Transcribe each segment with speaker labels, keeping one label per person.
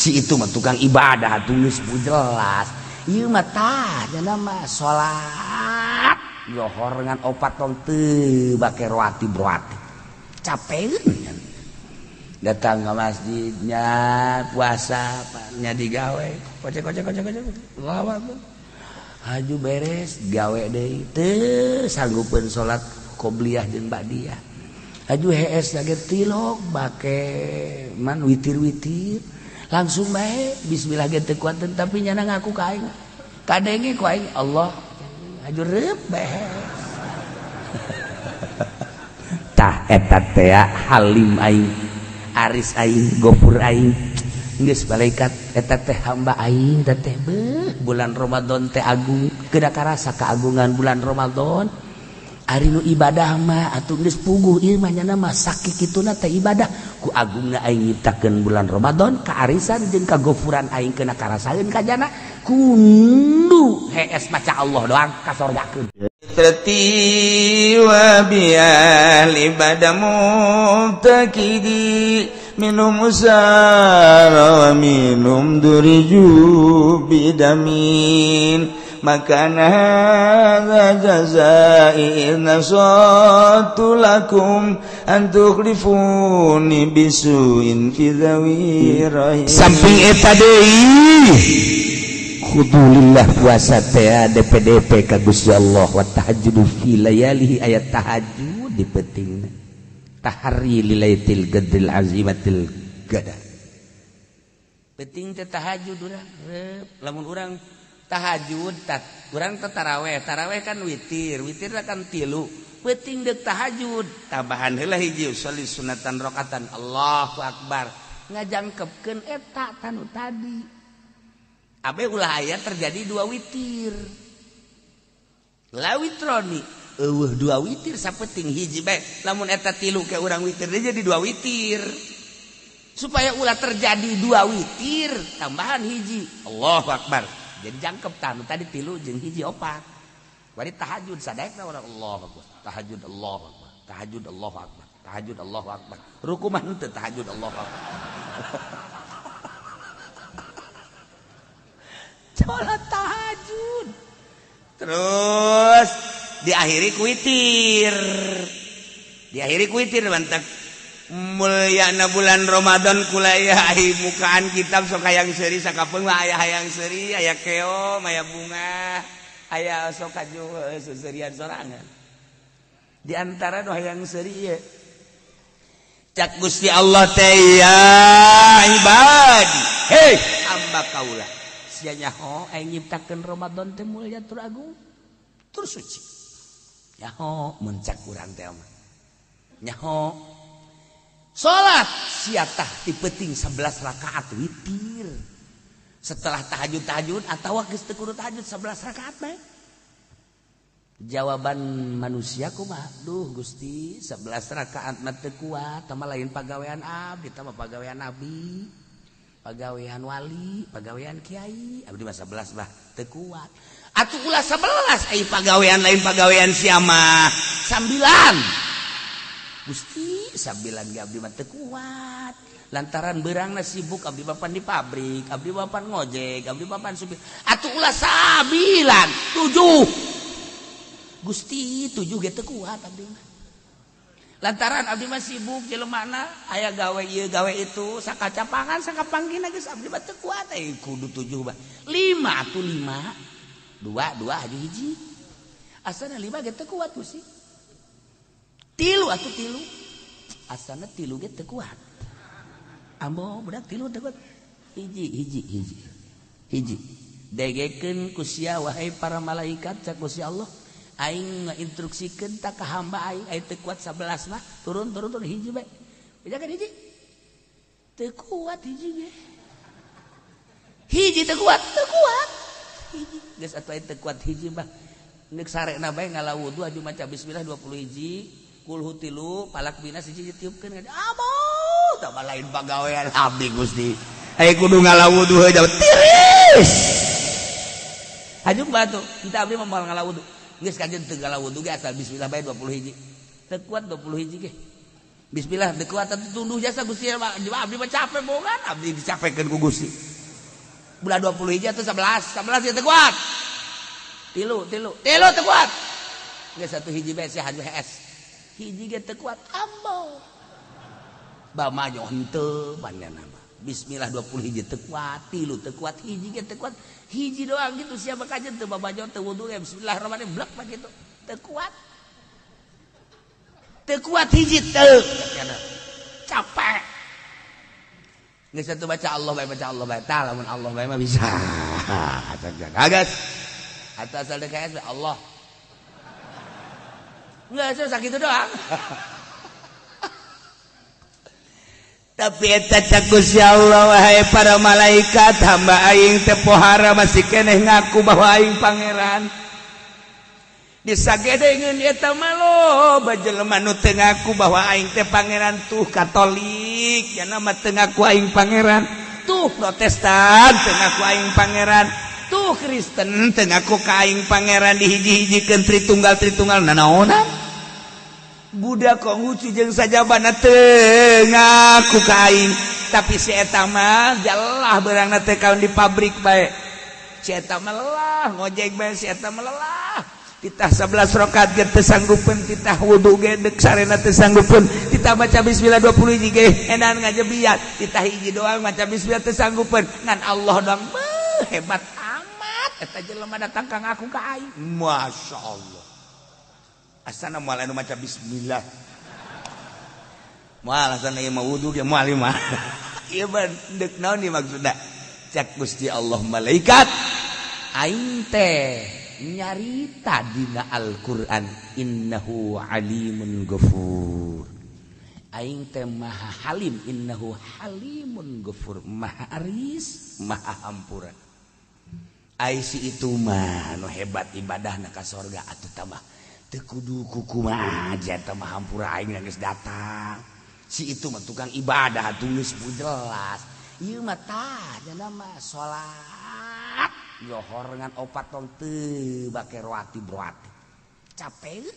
Speaker 1: Si itu mah tukang ibadah atuh geus jelas. Ieu mah tah nya mah salat lohor ngan opat tong teu bake rawatib rawatib. Capeun datang ke masjidnya puasa nya digawe kocek kocek kocek kocek Allahu akbar. Haju beres gawe deui teu sanggupeun salat qobliyah jeung ba'diyah. Haju hees lagi tilok bake man witir-witir langsung bae bismillah ge teu kuateun tapi nyana ngaku ka aing kadenge ku aing Allah haju reup bae. Tah eta teh halim aing aris aing gopur aing geus malaikat eta teh hamba aing teh beuh bulan Ramadan teh agung kedah karasa keagungan bulan Ramadan. Ari nu ibadah mah atuh geus puguh ieu mah nyana mah sakikituna teh ibadah ku agungna aing nyiptakeun bulan Ramadan kaarisan jeung kagofuran aing kena karasaeun ka jana kundu hees maca Allah doang ka sorgakeun.
Speaker 2: Wa bi ahli badamuktakidi minum usara wa minum duriju bidamin maka hadza jazai nasatu lakum an tukhlifuni bisuin fi dhawi rahim.
Speaker 1: Samping eta deui khudulillah puasa teh DPDP ka Gusti Allah wa tahajjudu fi layalihi ayat tahajud di peutingna tahari lilaitil qadril azimatil qadar peuting teh tahajud urang lamun urang tahajud tat urang teh taraweh taraweh kan witir witir kan tilu peuting deuk tahajud tambahan heula hiji sholli sunatan rakaatan Allahu akbar ngajangkepkeun eta tanu tadi abe ulah aya terjadi dua witir la witroni eueuh dua witir sapeting hiji bae lamun eta tilu ke urang witir deui jadi dua witir supaya ulah terjadi dua witir tambahan hiji Allahu akbar jadi jangkep tanu tadi tilu jeung hiji opat bari tahajud sadaekna urang Allahu akbar tahajud Allahu akbar tahajud Allahu akbar tahajud Allahu akbar ruku mah henteu tahajud Allahu akbar. Sholat tahajud terus diakhiri kuitir diakhiri kuitir mantap mulyana bulan Ramadan kulaya ai mukaan kitab sok hayang seuri sakapeung mah aya hayang seuri aya keom aya bunga aya sok kaju seuserian sorangan di antara nu hayang seuri ieu cak Gusti Allah teh ya ibadi hei hamba kaula sia nyaho aing nyiptakeun Ramadan teh mulia tur agung tur suci nyaho mun cak urang teh mah nyaho salat sia tah ti peuting 11 rakaat witir setelah tahajud-tahajud atawa geus teu kudu tahajud 11 rakaat bae. Jawaban manusia kumaha? Duh Gusti 11 rakaat mah teu kuat tah mah lain pagawean abdi tah mah pagawean nabi pagawean wali, pagawean kiai, abdi mah 11 bah teu kuat. Atuh ulah 11 ai pagawean lain pagawean sia mah 9. Gusti 9 ge abdi mah teu kuat. Lantaran beurangna sibuk abdi bapan di pabrik, abdi bapan ngojek, abdi bapan supir. Atuh ulah 9, 7. Gusti 7 ge teu kuat abdi mah. Lantaran abdi mah sibuk jelemana aya gawe ieu gawe itu sakacapangan sakapanggina geus abdi mah teu kuat euy kudu 7 bah 5 atuh 5 2 2 haju hiji asana 5 ge teu kuat Gusti 3 atuh 3 asana 3 ge teu kuat ambo budak 3 teu kuat hiji hiji hiji hiji degekeun ku sia wahai para malaikat cak Gusti Allah aing ngainstruksikeun ta ka hamba aing aing teu kuat 11 mah turun turun turun hiji bae bejakeun hiji teu kuat hiji ge hiji teu kuat hiji geus atuh aing teu kuat hiji mah neuk sarekna bae ngala wudu aju maca bismillah 20 hiji kulhu 3 palak binas hiji ditiupkeun amoh tah mah lain pagawean abdi Gusti aing kudu ngala wudu heuh tiris haju batu entah abdi mah moal ngala wudu geus kajen teu ngala wudu ge asal bismillah bae 20 hiji teu kuat 20 hiji ge Bismillah teu kuat tunduh jasa Gusti abdi mah capek bogan abdi dicapekeun ku Gusti. Bulan 20 hiji atuh 11, 11 teu kuat. Tilu teu kuat. Geus satu hiji bae sia haju HS. Hiji ge teu kuat ambo. Bamajo henteu panjana mah. Bismillah 20 hiji teu kuat, tilu teu kuat, hiji ge teu kuat. Hiji doang gitu sia bakajeun teu babajo teu wudu ge bismillahirrahmanirrahim blek mah kitu. Teu kuat. Teu kuat hiji teu. Capek. Geus atuh baca Allah bae baca Allah bae. Tah lamun Allah bae mah bisa. Agas. Atau asal DKS Allah. Enggak, saya sakit doang.
Speaker 2: Tapi eta cak Gusti Allah wahai para malaikat hamba aing teh pohara masih keneh ngaku bahwa aing pangeran. Disagedengeun eta mah loba jelema nu teu ngaku bahwa aing teh pangeran tuh Katolik, nya mah teu ngaku aing pangeran, tuh Protestan teu ngaku aing pangeran, tuh Kristen teu ngaku ka aing pangeran dihiji-hijikeun tritunggal-tritunggal nanaonan. Budak Konghucu jeung sajabana teu ngaku ka aing, tapi si eta mah jalah beurangna teh kaun di pabrik bae. Si eta mah lelah ngojek bae, si eta mah lelah. Titah 11 rakaat ge teu sanggupeun, titah wudu ge deuk sarena teu sanggupeun, titah maca bismillah 20 hiji ge edan ngajebiat, titah hiji doang maca bismillah teu sanggupeun, ngan Allah doang beuh hebat amat eta jelema datang ka ngaku ka aing. Masyaallah. Asana moal anu maca bismillah. Moal asana ieu mah wudu ge moal ieu mah. Ieu mah deuk naon ieu maksudna? Cak Gusti Allah malaikat aing teh nyarita dina Al-Qur'an innahu alimun ghafur. Aing teh maha halim, innahu halimun ghafur, maha aris, maha hampura. Ai si itu mah nu hebat ibadahna ka sorga atuh tambah teu kudu kukumaha eta mah hampura aing geus datang. Si itu mah tukang ibadah atuh geus jelas. Ieu mah tah cenah mah salat johor ngan opat tong teu bake roati broati. Capeun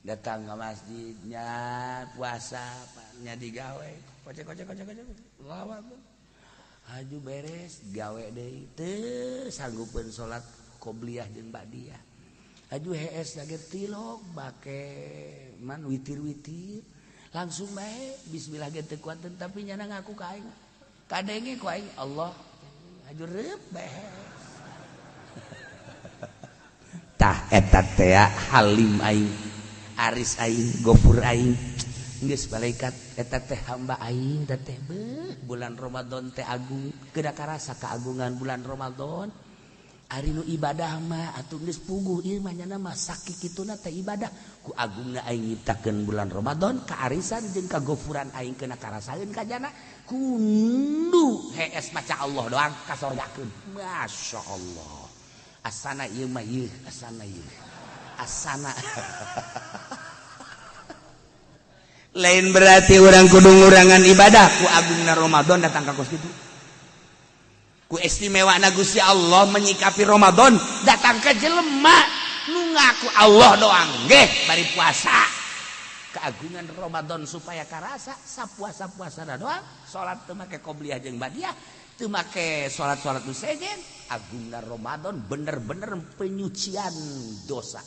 Speaker 2: datang ke masjidnya puasa nya digawe kocek kocek kocek kocek lawan haju beres gawe deui teu sanggupeun salat qobliyah jeung ba'diyah. Haju hees lagi tilok bake man witir-witir langsung bae bismillah ge teu kuat tapi nyana ngaku ka aing kadenge ku aing Allah haju reup bae.
Speaker 1: Tah eta teh halim aing, aris aing, gofur aing. Geus malaikat eta teh hamba aing teh beuh bulan Ramadan teh agung kedah karasa keagungan bulan Ramadan. Ari nu ibadah mah atuh geus puguh ieu mah nyana mah sakikituna teh ibadah ku agungna aing nyiptakeun bulan Ramadan kaarisan jeung kagofuran aing kena karasaeun ka jana kundu hees maca Allah doang kasorgakeun. Masyaallah. Asana ieu mah ieu, asana ieu. Asana.
Speaker 2: Lain berarti urang kudu ngurangan ibadah
Speaker 1: ku agungna Ramadan datang ka kos kitu. Ku istimewa na Gusti Allah menyikapi Ramadan datang ke jelema nu ngaku Allah doang geh bari puasa. Keagungan Ramadan supaya karasa sapuasa-puasana doang salat teu make qobliyah jeung ba'diyah teu make salat-salat nu sejen. Agungna Ramadan bener-bener penyucian dosa,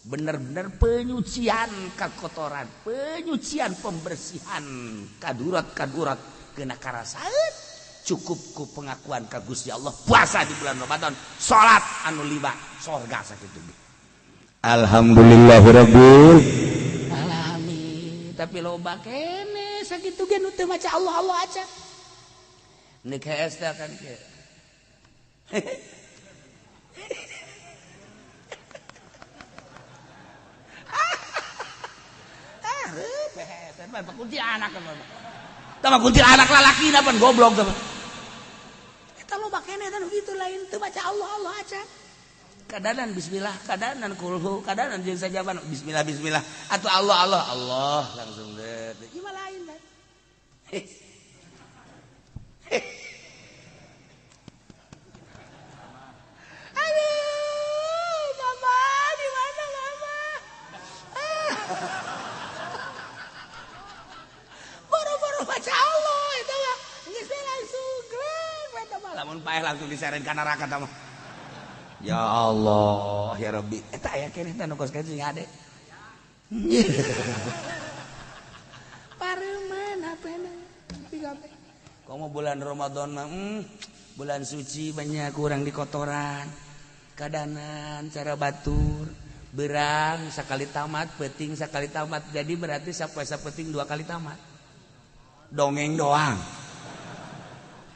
Speaker 1: bener-bener penyucian kekotoran, penyucian pembersihan kadurat-kadurat kena karasaeun. Cukup ku pengakuan ka Gusti Allah puasa di bulan Ramadan salat anu lima sorga sakitu.
Speaker 2: Alhamdulillahirabbil
Speaker 1: alamin. Tapi loba kene sakitu ge nu teu maca Allah Allah aja. Nek hees teh kan kieu. Ah, hees mah kunti anak mah. Tama kunti anak lalaki pan goblok teh. Loba kene eta kitu lain teu maca Allah Allah aja. Kadanan bismillah, kadanan kulhu, kadanan jeung sajaban bismillah bismillah atau Allah Allah Allah langsung deh. Ieu mah lain kan. Aduh, mama di mana mama?
Speaker 2: Lamun paeh langsung diseret ka neraka tah mah. Ya Allah, ya Rabbi. Eta aya keneh teh nu kos kitu sing ade. Pareuman HP-na. Komo bulan Ramadan mah bulan suci banyak kurang di kotoran. Kadanan cara batur, berang sakali tamat, peuting sakali tamat. Jadi berarti sapoe sapeting 2 kali tamat. Dongeng doang.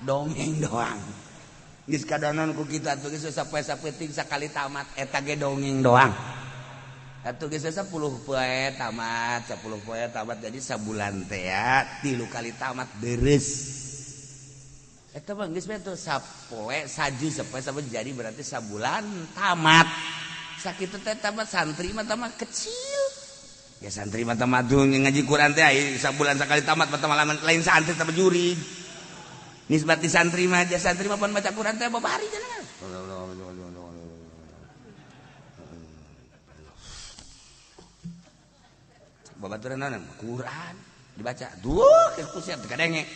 Speaker 2: Dongeng doang. Geus kadanan ku kita atuh geus sapoe sapeting sakali tamat eta ge dongeng doang. Atuh geus 10 poe tamat, 10 poe tamat jadi sabulan teh ya 3 kali tamat deres. Eta mah geus we tuh sapoe saju sapoe sapoe jadi berarti sabulan tamat. Sakitu teh tamat santri mah tamat kecil. Ya santri mah tamat ngaji Quran teh sabulan sakali tamat mah lain santri tamat jurig. Nisbat di santri mah aja santri mah pan baca Quran teh babari cenah. Babaturan naon? Quran dibaca. Duh, geus siap teu kadenge.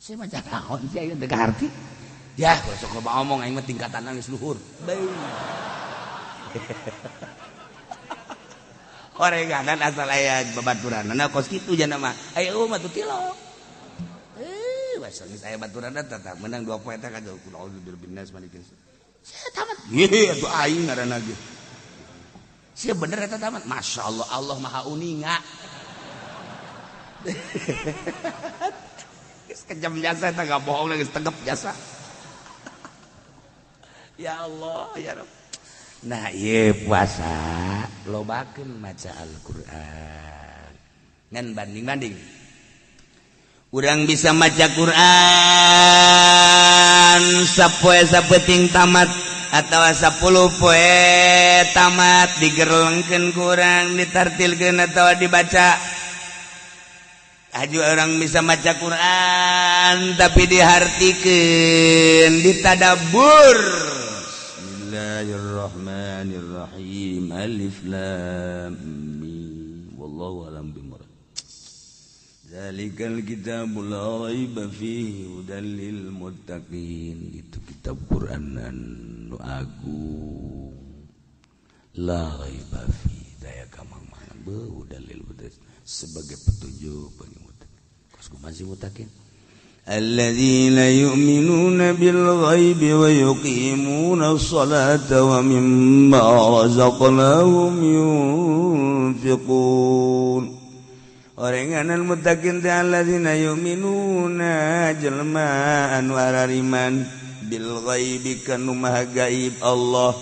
Speaker 2: Saya maca naon sih aing teu kaharti. Ya, sok loba omong aing mah tingkatan geus luhur. Bae. Orenganan asal aya babaturanna kos kitu jana mah. Aya eueuh mah tuh tilok. Basa geus aya baturanna tah menang 2 poe teh ka auzubillahi malikin. Sia tamat. Ye atuh aing ngaranna ge. Sia bener eta tamat. Masyaallah Allah Maha Uninga. Geus kejam jasa eta gak bohong geus tegep jasa. Ya Allah ya Rabb. Nah ieu puasa lobakeun maca Al-Qur'an. Ngan banding-banding. Urang bisa maca Qur'an sapoe sapeuting tamat atawa 10 poe tamat digerlengkeun kurang ditartilkeun atawa dibaca. Aju orang bisa maca Qur'an tapi dihartikeun, ditadabbur. Bismillahirrahmanirrahim. Alif lam mim. Wallahu a'lam bimurad. Zalikal kitabul la raiba fihi hudal lil muttaqin. Itu kitab Quran anu agung. La raiba fihi daya kamang-mana hudal lil muttaqin sebagai petunjuk bagi muttaqin. Kos kumaha sih muttaqin? الذين يؤمنون بالغيب ويقيمون الصلاة ومما رزقناهم ينفقون. Orenganan muttaqin teh alladzina yu'minuna jelema anu arariman bil ghaibi kanu maha gaib Allah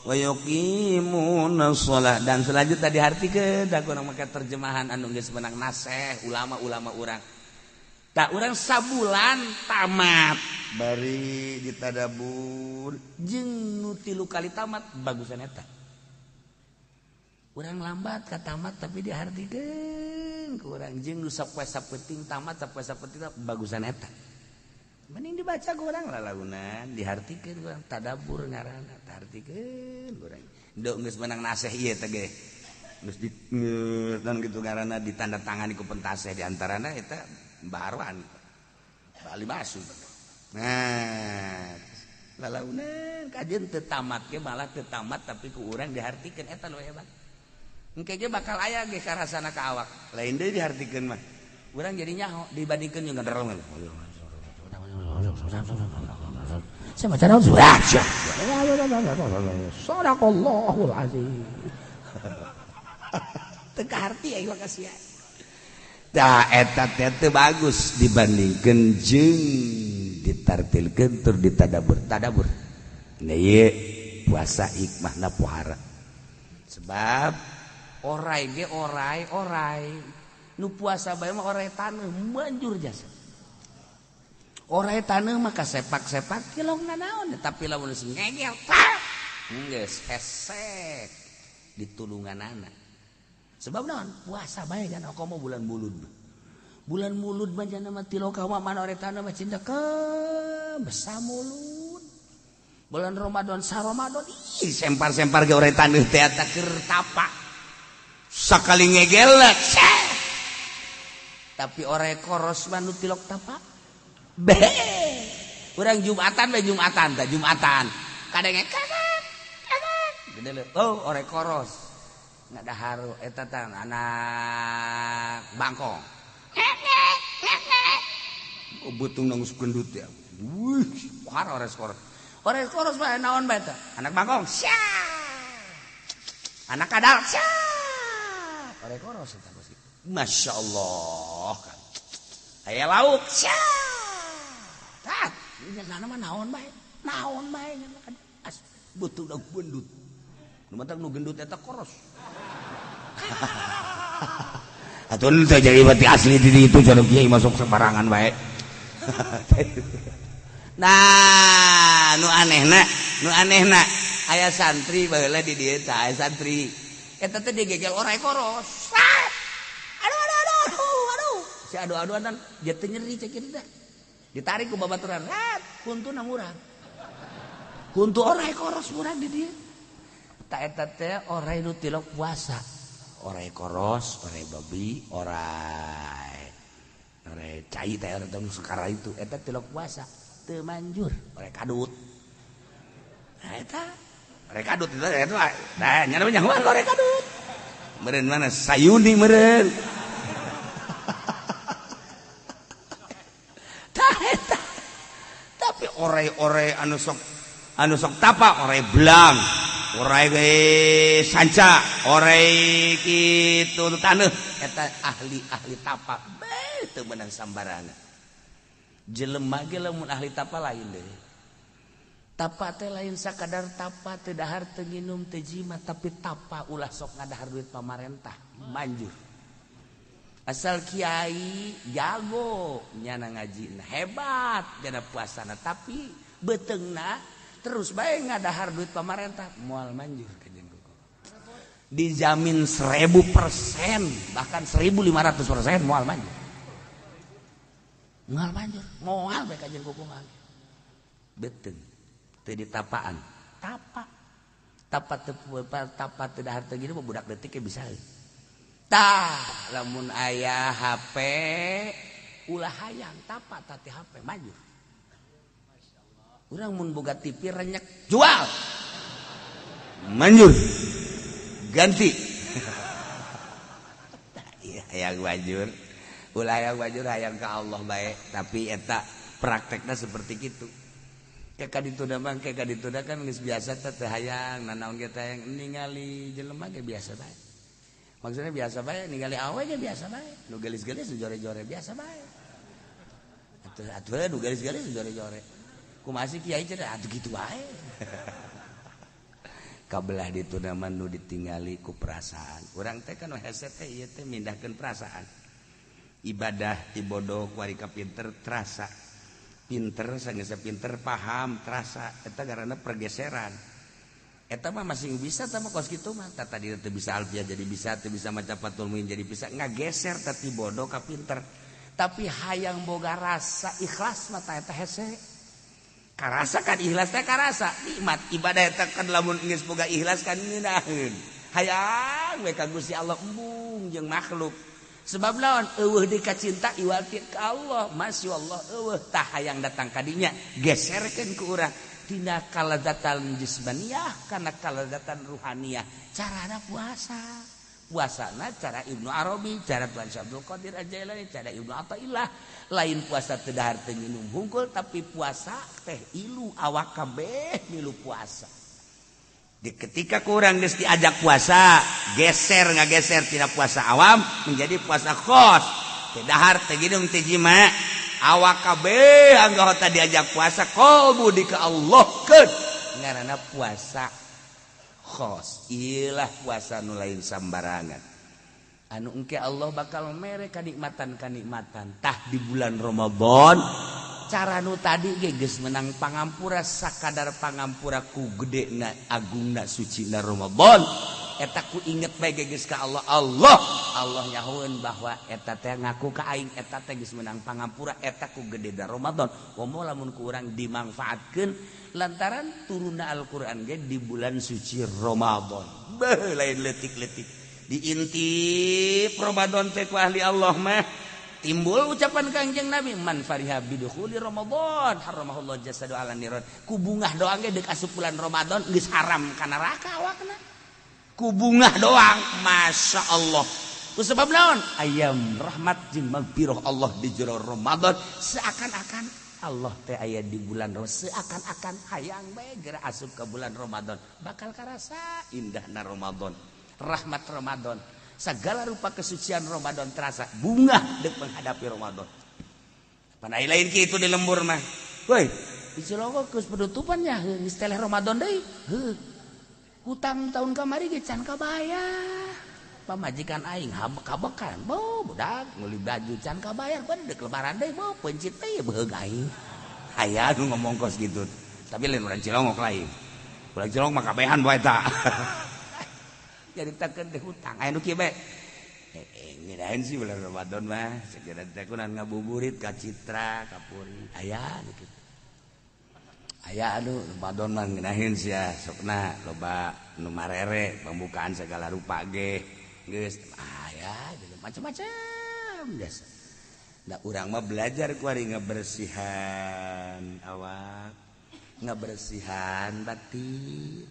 Speaker 2: wa yuqimuna shalah. Dan selanjutnya dihartikeun da kurang make terjemahan anu geus menang naseh ulama-ulama urang. Tak urang sabulan tamat bari ditadabur jeung nu 3 kali tamat bagusan eta. Urang lambat ka tamat tapi dihartikeun ku urang jeung nu sapoe sapeuting tamat sapoe sapeuting bagusan eta. Mending dibaca ku urang lalaunan dihartikeun ku urang tadabbur ngaranna tartikeun ku urang. Nduk geus menang naseh ieu teh ge. Geus di dan kitu ngaranna ditandatangani ku pentaseh di antarana eta Baruan Bali masuk. Nah, lalaunan kajian teu tamat ge malah teu tamat tapi ku urang dihartikeun eta nu hebat. Engke ge bakal aya ge karasana ka awak. Lain deui dihartikeun mah. Urang jadi nyaho dibandingkeun jeung genderong. Saya maca naon surah. Sadaqallahul azim. Teu kaharti aing mah kasihan. Tah eta teh bagus dibandingkeun jeung ditartilkeun tur ditadabbur-tadabbur. Nah ieu puasa hikmahna pohara. Sebab orai ge orai-orai nu puasa bae mah orai taneuh manjur jasa. Orai taneuh mah kasepak-sepak kilongna naon tapi lamun geus ngegel tah geus hesek ditulunganana. Sebab naon puasa bae kan komo bulan mulud. Bulan mulud mah jana mah tiloka mah mana orai taneuh mah cindekeum besamulud. Bulan Ramadan sa Ramadan ih sempar-sempar ge orai taneuh teh eta keur tapa. Sakali ngegel seh.
Speaker 1: Tapi orai koros mah nu tilok tapa. Beh. Urang Jumatan we Jumatan tah Jumatan. Kadenge kakak kakak. Gede oh orai koros. Ngadahar eta tah anak bangkong. Oh beutung nangis gendut ya. Wih, par orai koros. Orai koros mah naon bae tah? Anak bangkong. Sia. Anak kadal. Sia. Orai koros eta bos. Masya Allah kan. Aya lauk. Sia. Tah, nya mah naon bae? Naon bae nya as beutung gendut. Nu matak nu gendut eta koros. Atuh teu jadi berarti asli di ditu cenah kiai masuk sembarangan bae. Nah, nu anehna aya santri baheula di dieu tah aya santri. Eta teh digegel orai koros. Aduh aduh aduh aduh. Si adu-aduan dia teh nyeri cek kieu teh. Ditarik ku babaturan, huntuna murah. Huntu orai koros murah di dieu. Ta eta teh orai nu tilok puasa. Orai koros, orai babi, orai orai cai teh orang teh sekara itu eta tilok puasa teu manjur, orai kadut. Nah eta orai kadut itu eta nah nya nyahoan orai kadut. Meureun mana sayuni meureun. Tah eta. Tapi orai-orai anu sok tapa, orai belang, orai sanca, orai kitu taneuh eta ahli-ahli tapa beuh teu meunang sambarangan. Jelema ge lamun ahli tapa lain deui. Tapa teh lain sakadar tapa teu dahar teu nginum teu jimat tapi tapa ulah sok ngadahar duit pamarentah manjur. Asal kiai jago nyana ngajina hebat jana puasana tapi beuteungna terus bae ngadahar duit pamarentah moal manjur kajian kuku. Dijamin 1000% bahkan 1500% moal manjur. Moal manjur, moal bae kajian kuku mah. Beuteung teu ditapaan. Tapa. Tapa teu tapa teu dahar teu gini budak detik ge bisa. Tah, lamun aya HP ulah hayang tapa tati HP manjur. Urang mun boga TV renyek jual. Manjur. Ganti. Iya hayang manjur. Ulah hayang manjur hayang ka Allah bae, tapi eta praktekna seperti kitu. Kayak kadituna mah kayak kadituna kan geus biasa teh teu hayang nanaon ge teh hayang ningali jelema ge biasa bae. Maksudnya biasa bae ningali awe ge biasa bae. Nu geulis-geulis nu jore-jore biasa bae. Atuh atuh nu geulis-geulis nu jore-jore. Kumaha sih kiai cenah atuh kitu wae. Kabelah dituna mah nu ditingali ku perasaan. Urang teh kan hese teh ieu teh mindahkeun perasaan. Ibadah ti bodoh kuari ka pinter terasa. Pinter sanggeus pinter paham terasa eta karena pergeseran. Eta mah masih bisa tah mah kos kitu mah. Tah tadi teu bisa alfiah jadi bisa, teu bisa maca Fathul Muin jadi bisa, ngageser teh ti bodoh ka pinter. Tapi hayang boga rasa ikhlas mah tah eta hese. Karasa kan ikhlas teh karasa nikmat ibadah eta kan lamun geus boga ikhlas kan ngeunaheun. Hayang we ka Gusti Allah embung jeung makhluk. Sebab lawan eueuh deui ka cinta iwal ti ka Allah, masyaallah eueuh tah hayang datang ka dinya geserkeun ku urang tina kalazatan jismaniyah kana kalazatan ruhaniyah. Carana puasa. Puasana cara Ibnu Arabi, cara Tuan Syekh Abdul Qadir Al-Jailani, cara Ibnu Athaillah. Lain puasa teu dahar teu nginum hungkul tapi puasa teh ilu awak kabeh milu puasa. Di ketika kurang geus diajak puasa, geser ngageser tina puasa awam menjadi puasa khos. Teu dahar teu nginum teu jima, awak kabeh anggota diajak puasa qalbu di ka Allahkeun. Ngaranna puasa khos. Ilah puasa nu lain sambarangan. Anu engke Allah bakal mere kanikmatan-kanikmatan. Tah di bulan Ramadan cara nu tadi ge geus menang pangampura sakadar pangampura ku gedena agungna sucina Ramadan. Eta ku inget bae ge geus ka Allah. Allah Allah nyahoeun bahwa eta teh ngaku ka aing eta teh geus menang pangampura eta ku gedena Ramadan. Komo lamun ku urang dimangfaatkeun lantaran turunna Al-Qur'an ge di bulan suci Ramadan. Beuh lain leutik-leutik. Diintip Ramadan teh ku ahli Allah mah.
Speaker 2: Timbul ucapan Kangjeng Nabi man fariha bidukhuli Ramadan haramahullah jasadu ala niron. Ku bungah doang ge deuk asup bulan Ramadan geus haram ka neraka awakna. Ku bungah doang, Masya Allah. Ku sebab naon? Ayam rahmat jeung magfirah Allah di jero Ramadan seakan-akan Allah teh aya di bulan Ramadan, seakan-akan hayang bae geura asup ka bulan Ramadan, bakal karasa indahna Ramadan, rahmat Ramadan. Segala rupa kesucian Ramadan terasa bunga dek menghadapi Ramadan. Pan ai lain kitu di lembur mah. Woi, di Cilongok geus penutupannya heuh geus teleh Ramadan deui. Heuh. Hutang tahun kamari ge can kabayar. Pamajikan aing kabekan, bo budak meuli baju can kabayar, pan dek lebaran deui bo pencit teh beheug aing. Aya nu ngomong kos kitu. Tapi lain urang Cilongok lain. Urang Cilongok mah kabehan bae eta. Jadi takkan teh hutang aya nu kieu bae. Ngeunaheun sih bulan Ramadan mah segera teh kunan ngabuburit ka Citra, ka Puri. Aya nu kitu. Aya anu Ramadan mah ngeunaheun sia sokna loba nu marere pembukaan segala rupa ge. Geus aya macam-macam biasa. Da urang mah belajar kuari ngabersihan awak, ngabersihan batin.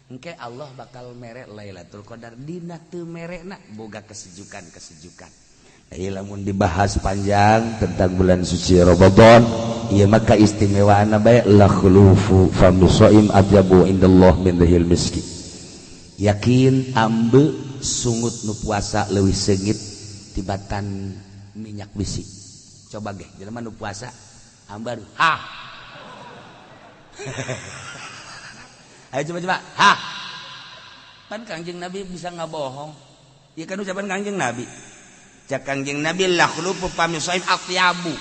Speaker 2: Engke Allah bakal mere Lailatul Qadar dina teu merekna boga kesejukan-kesejukan. Ieu lamun dibahas panjang tentang bulan suci Ramadan, ieu mah kaistimewaanna bae la khulufu fami shaim atyabu indallah min rihil miski. Yakin ambe sungut nu puasa leuwih seungit tibatan minyak bisi. Coba ge jelema nu puasa ambar ha. Ayo coba-coba. Ha. Pan Kangjeng Nabi bisa ngabohong. Ieu kan ucapan Kangjeng Nabi. Cak Kangjeng Nabi la khulufu fami shaim atyabu.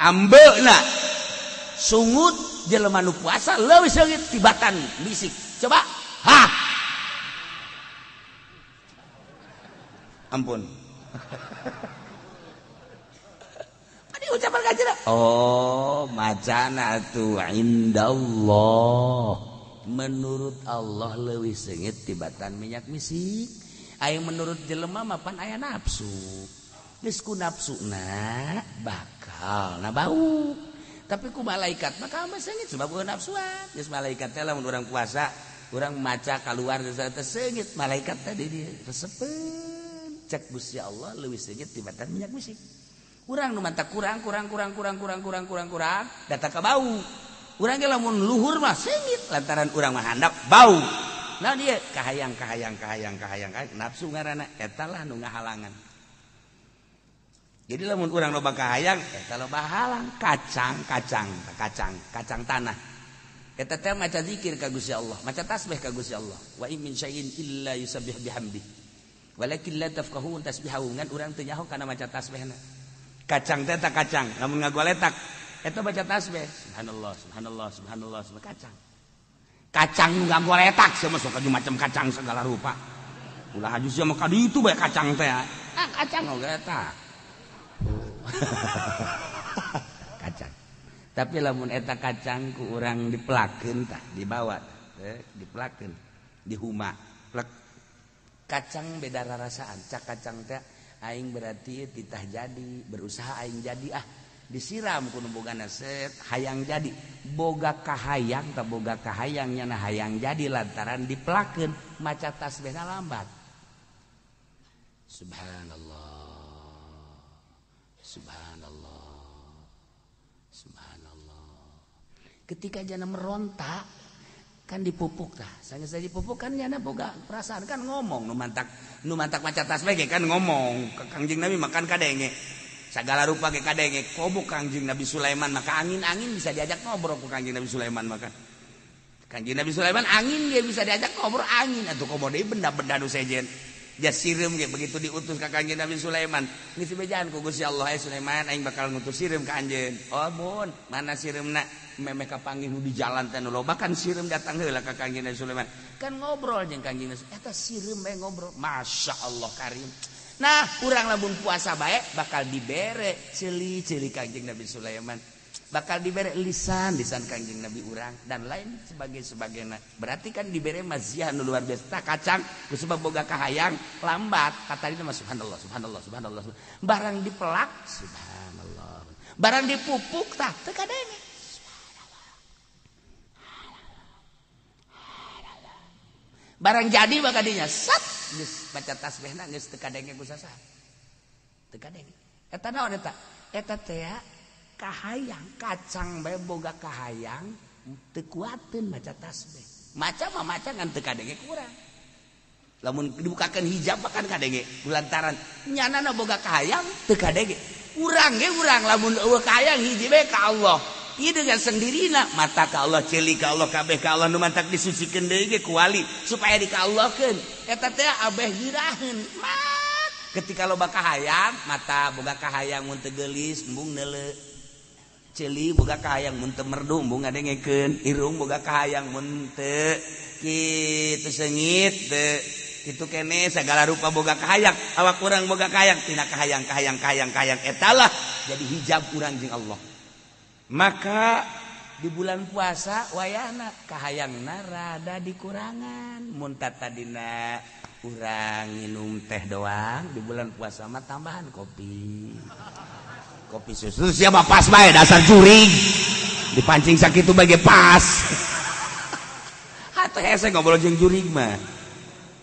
Speaker 2: Ambeuna sungut jelema nu puasa leuwih seungit tibatan bisik. Coba. Ha. Ampun. Ucapan kajian. Oh, macana tuh indallah. Menurut Allah leuwih seungit tibatan minyak misik. Aya menurut jelema mah pan aya nafsu. Geus ku nafsuna bakal na bau. Tapi ku malaikat mah mah seungit sebab eueuh nafsuan. Geus malaikat teh lamun urang puasa, urang maca kaluar geus teh seungit malaikat teh di dieu resepeun. Cek Gusti Allah leuwih seungit tibatan minyak misik. Urang nu mantap kurang kurang kurang kurang kurang kurang kurang kurang data ka bau. Urang ge lamun luhur mah seungit lantaran urang mah handap bau. Nah dia kahayang kahayang kahayang kahayang kahayang nafsu ngaranna eta lah nu ngahalangan. Jadi lamun urang loba kahayang eta loba halang kacang kacang kacang kacang tanah. Eta teh maca zikir ka Gusti Allah, maca tasbih ka Gusti Allah. Wa in min syai'in illa yusabbih bihamdi. Walakin la tafqahun tasbihahu ngan urang teu nyaho kana maca tasbihna. Kacang teh tak kacang, lamun ngagoletak eta baca tasbih. Subhanallah, subhanallah, subhanallah, subhanallah kacang. Kacang nu ngagoletak sia mah sok macam kacang segala rupa. Ulah haju sia mah ka ditu bae kacang teh. Ah, kacang ngagoletak. Kacang. Tapi lamun eta kacang ku urang dipelakeun tah, dibawa teh, dipelakeun, dihuma, plek. Kacang beda rarasaan, cak kacang teh aing berarti titah jadi berusaha aing jadi ah disiram ku nu bogana set hayang jadi boga kahayang ta boga kahayang nyana hayang jadi lantaran dipelakeun maca tasbihna lambat. Subhanallah subhanallah subhanallah. Ketika jana meronta kan dipupuk tah, sanggeus dipupuk kan nyana boga perasaan kan ngomong nu mantak maca tasbih ge kan ngomong ka Kangjeng Nabi makan kadenge sagala rupa ge kadenge komo Kangjeng Nabi Sulaiman maka angin-angin bisa diajak ngobrol ku Kangjeng Nabi Sulaiman maka Kangjeng Nabi Sulaiman angin ge bisa diajak ngobrol angin atuh komo deui benda-benda nu sejen jas sireum ge begitu diutus ka Kangjeng Nabi Sulaiman geus bejaan ku Gusti Allah Sulaiman aing bakal ngutus sireum ka anjeun. Oh mun mana sireumna memeh kapanggih nu di jalan teh nu loba kan sireum datang heula ka Kangjeng Nabi Sulaiman kan ngobrol jeung Kangjeng Nabi eta sireum bae ngobrol Masya Allah karim. Nah urang lamun puasa bae bakal dibere ceuli-ceuli Kangjeng Nabi Sulaiman. Bakal dibere lisan lisan Kangjeng Nabi urang dan lain sebagai sebagainya. Berarti kan dibere maziah nu luar biasa. Tah kacang ku sebab boga kahayang lambat kata itu mah subhanallah subhanallah subhanallah. Barang dipelak subhanallah. Barang dipupuk tah teu kadenge. Subhanallah. Barang jadi maka dinya sat geus baca tasbihna geus teu kadenge ku sasaha. Teu kadenge. Eta naon eta? Eta teh kahayang kacang bae boga kahayang teu kuateun maca tasbih. Maca mah maca ngan teu kadenge kurang. Lamun dibukakeun hijab mah kan kadenge lantaran nyanana boga kahayang teu kadenge. Urang ge urang lamun eueuh kahayang hiji bae ka Allah. Ieu dengan sendirina mata ka Allah, ceuli ka Allah, kabeh ka Allah nu mantak disucikeun deui ge ku wali supaya dikaallahkeun. Eta teh abeh giraheun. Ketika loba kahayang, mata boga kahayang mun teu geulis embung neuleu. Ceuli boga kahayang mun teu merdu embung ngadengekeun, irung boga kahayang mun teu kitu seungit teu kitu kene sagala rupa boga kahayang, awak urang boga kahayang tina kahayang kahayang kahayang kahayang etalah jadi hijab urang jeung Allah. Maka di bulan puasa wayahna kahayangna rada dikurangan, mun tadina urang minum teh doang di bulan puasa mah tambahan kopi. Kopi susu siapa pas bae dasar jurig dipancing sakitu bae pas. Hatuh hese ngobrol jeung jurig mah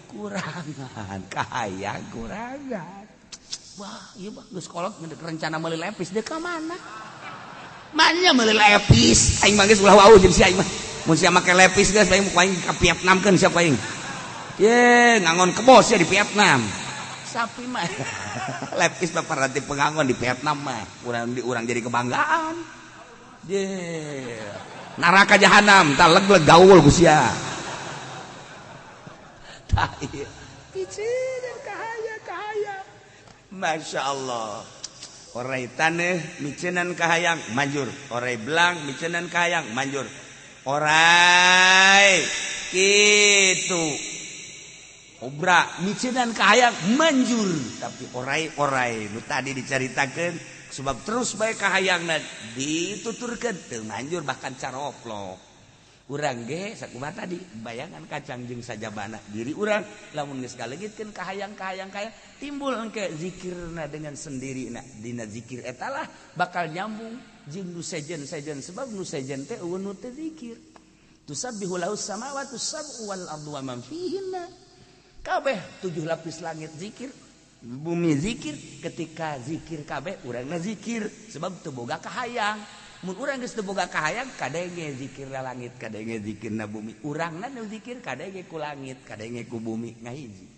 Speaker 2: kurangan kahayang kurangan. Wah ieu mah geus kolot rencana meuli lepis deuk ka mana manya meuli lepis aing mah geus ulah wau jeung si aing mah mun sia make lepis geus aing aing ka Vietnam keun siapa aing ye ngangon kebo sia di Vietnam sapi mah lepis mah paranti pengangon di Vietnam mah urang di urang jadi kebanggaan ye neraka jahanam tah leg-leg gaul ku sia tah ieu piceun kahaya kahaya Masya Allah. Orai taneuh miceunan kahayang manjur, orai belang miceunan kahayang manjur, orai kitu obra miceunan kahayang manjur, tapi orai-orai nu tadi dicaritakeun sebab terus bae kahayangna dituturkeun teu manjur bahkan caroplok. Urang ge sakumaha tadi bayangan kacang jeung sajabana diri urang lamun geus kaleungitkeun kahayang-kahayang kahayang timbul engke zikirna dengan sendirina dina zikir etalah bakal nyambung jeung nu sejen-sejen sebab nu sejen teh eueuh nu teu zikir. Tusabbihu lahus samawati sab'u wal ardu wa man fihinna. Kabeh 7 lapis langit zikir, bumi zikir, ketika zikir kabeh urangna zikir sebab teu boga kahayang. Mun urang geus teu boga kahayang kadenge zikirna langit, kadenge zikirna bumi. Urangna nu zikir kadenge ku langit, kadenge ku bumi ngahiji.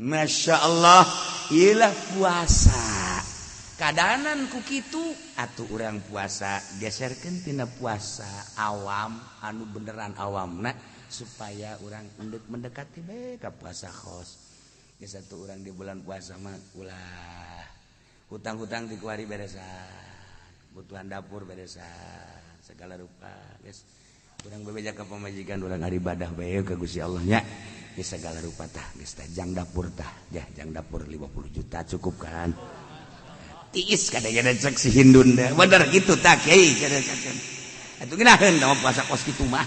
Speaker 2: Masya Allah, ilah puasa. Kadanan ku kitu atuh urang puasa geserkeun tina puasa awam anu beneran awamna supaya urang endek mendekati bae ka puasa khos. Geus atuh urang di bulan puasa mah ulah hutang-hutang dikuari beresan. Kebutuhan dapur beresan segala rupa geus urang bebeja ka pamajikan urang ibadah bae ka Gusti Allah nya geus segala rupa tah geus tah jang dapur tah jah jang dapur 50 juta cukup kan tiis kadang-kadang cek si Hindun deh bener gitu tah kiai kadang-kadang atuh ngeunaheun da puasa kos kitu mah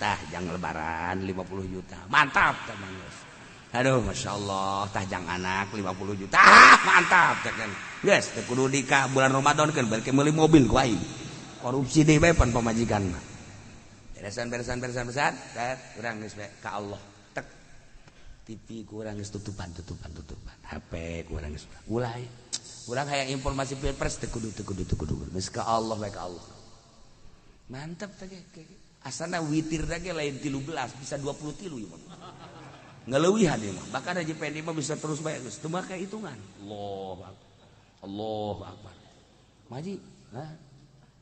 Speaker 2: tah jang lebaran 50 juta mantap tah geus aduh Masya Allah tah jang anak 50 juta mantap tah kan geus teu kudu di ka bulan Ramadan kan balik meuli mobil ku aing korupsi deui bae pan pamajikan mah beresan beresan beresan beresan teh urang geus bae ka Allah tek TV kurang geus tutupan tutupan tutupan HP kurang geus ulah urang hayang informasi pilpres teu kudu teu kudu teu kudu geus ka Allah bae ka Allah mantap teh asana witir ge lain 13 bisa 23 ieu mah ngaleuwihan ieu mah bahkan haji pendi mah bisa terus bae geus teu make hitungan Allahu akbar Allahu akbar maji nah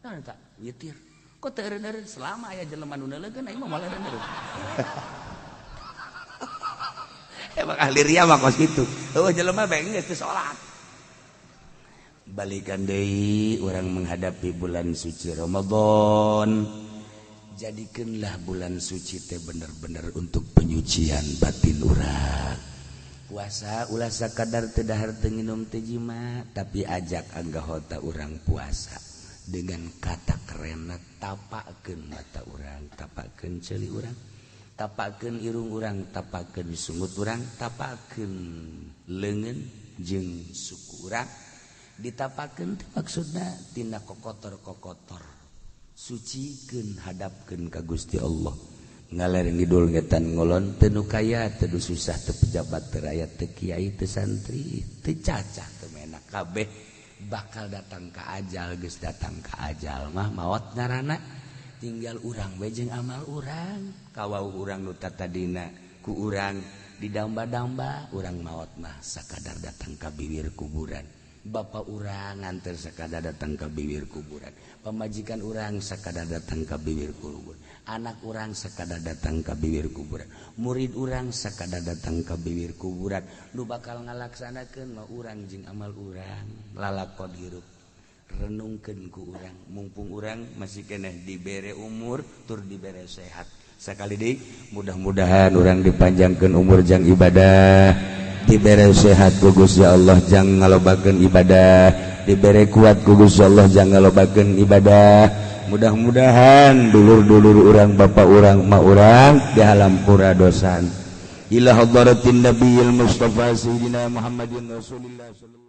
Speaker 2: nah tak witir kok teu eureun-eureun selama aya jelema nu neuleukeun aing mah moal eureun-eureun emang ahli ria mah kos kitu eueuh jelema bae geus teu salat. Balikan deui urang menghadapi bulan suci Ramadan. Jadikanlah bulan suci teh bener-bener untuk penyucian batin urang. Puasa ulah sakadar teu dahar teu nginum teu jima, tapi ajak anggota urang puasa.
Speaker 1: Dengan kata kerenna tapakeun mata urang, tapakeun ceuli urang, tapakeun irung urang, tapakeun sungut urang, tapakeun leungeun jeung suku urang. Ditapakeun teh maksudna tina kokotor-kokotor, sucikeun, hadapkeun ka Gusti Allah. Ngaler ngidul ngetan ngolon, teu nu kaya teu nu susah, teu pejabat teu rakyat, teu kiai teu santri, teu cacah teu menak, kabeh bakal datang ka ajal. Geus datang ka ajal mah maot ngaranna, tinggal urang we jeung amal urang. Kawau urang nu tatadina ku urang didamba-damba, urang maot mah sakadar datang ka bibir kuburan. Bapak urang nganter sakadar datang ka bibir kuburan, pamajikan urang sakadar datang ka bibir kuburan, anak urang sakadar datang ka bibir kuburan, murid urang sakadar datang ka bibir kuburan. Nu bakal ngalaksanakeun mah urang jeung amal urang. Lalakon hirup renungkeun ku urang, mumpung urang masih keneh dibere umur tur dibere sehat. Sakali deui, mudah-mudahan urang dipanjangkeun umur jang ibadah, dibere sehat ku Gusti Allah jang ngalobakeun ibadah, dibere kuat ku Gusti Allah jang ngalobakeun ibadah. Mudah-mudahan dulur-dulur urang, bapak urang, emak urang dihalampura dosan. Ila hadratin nabiyil mustafa sayyidina Muhammadin rasulillah sallallahu